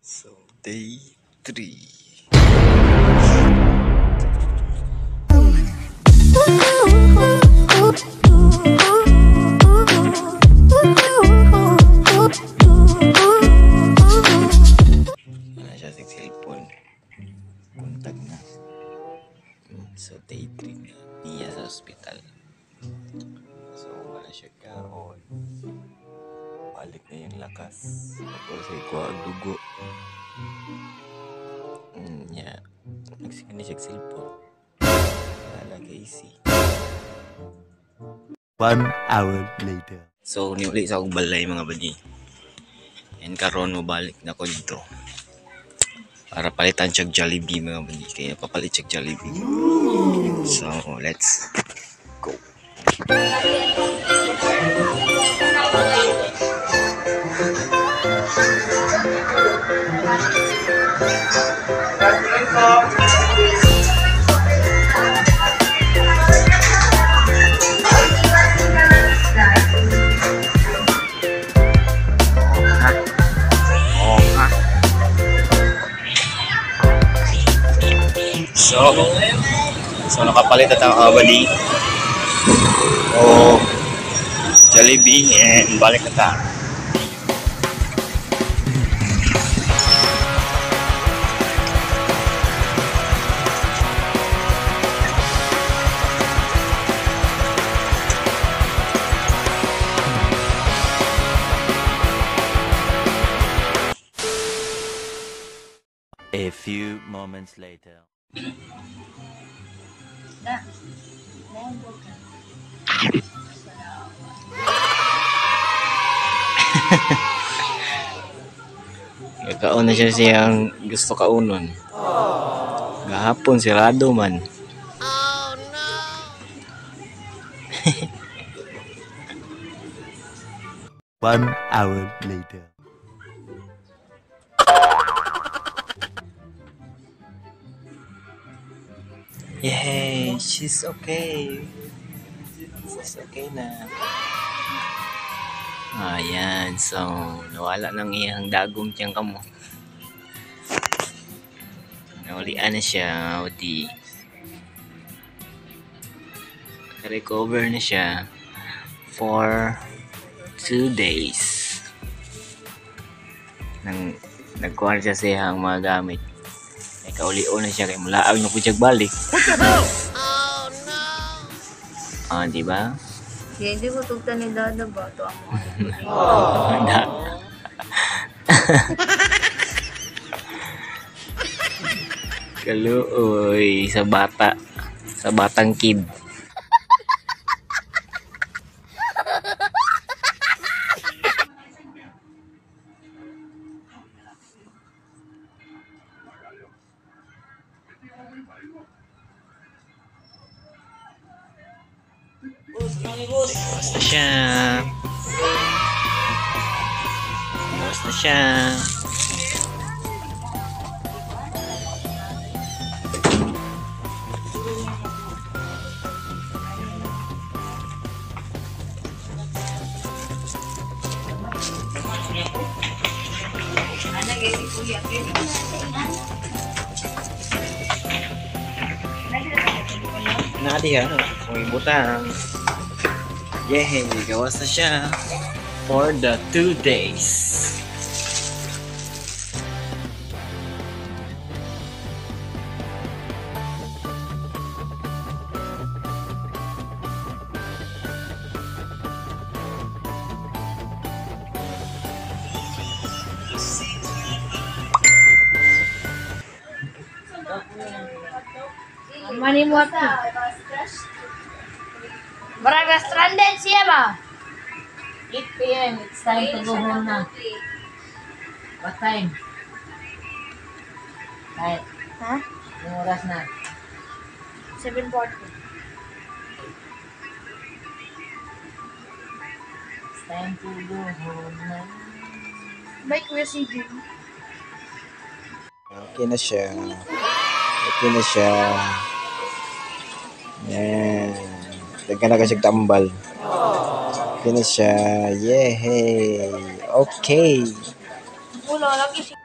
So, day 3. Wala siya sa cellphone. Buntag na. So, day 3 na niya sa ospital. So, wala siya kaon. Balik na yung lakas. Tapos ay kuha ang dugo. Yeah. Nagsige na siya cellphone. Wala easy. 1 hour later. So, niuli sa akong balay, mga badi. And karon mo balik na ko dito para palitan siya Jollibee, mga badi. Kaya papalit siya Jollibee. So, let's go. So nakapalit at ang kabali. O Jollibee and balik na ta. A few moments later. Kaon na siya siyang gusto kaunon. Gahapon sirado man. Oh no! 1 hour later. Yay! She's okay. She's okay na. Ayan. So, nawala nang iyang dagom tiyang kamo. Nawalian na siya. Di. Recover na siya for 2 days. Nang nagkuha na siya sa iyang mga gamit. Ay, kauli-uli na siya kay mulaag na po siya balik. Oh no! Ah, di ba? Hindi ko tugtan ni Dada ba? Ito ang Na. Kaluoy sa bata. Sa batang kid. Gawas na siya. Gawas na siya. Nadi ha, kung ibutang. Yay, gawas na siya for the 2 days. Mani mo ito. Barang stranded siya ba? 8 p.m. It's time to go home na. What time? Kahit, Ha? yung oras na. 7:40. It's time to go home na. Bye, Kuya CJ. Okay na siya. Okay na siya. Yan. Daghan na kasi tambal. Okay na siya. Yay! Okay. Wala, lagi siya.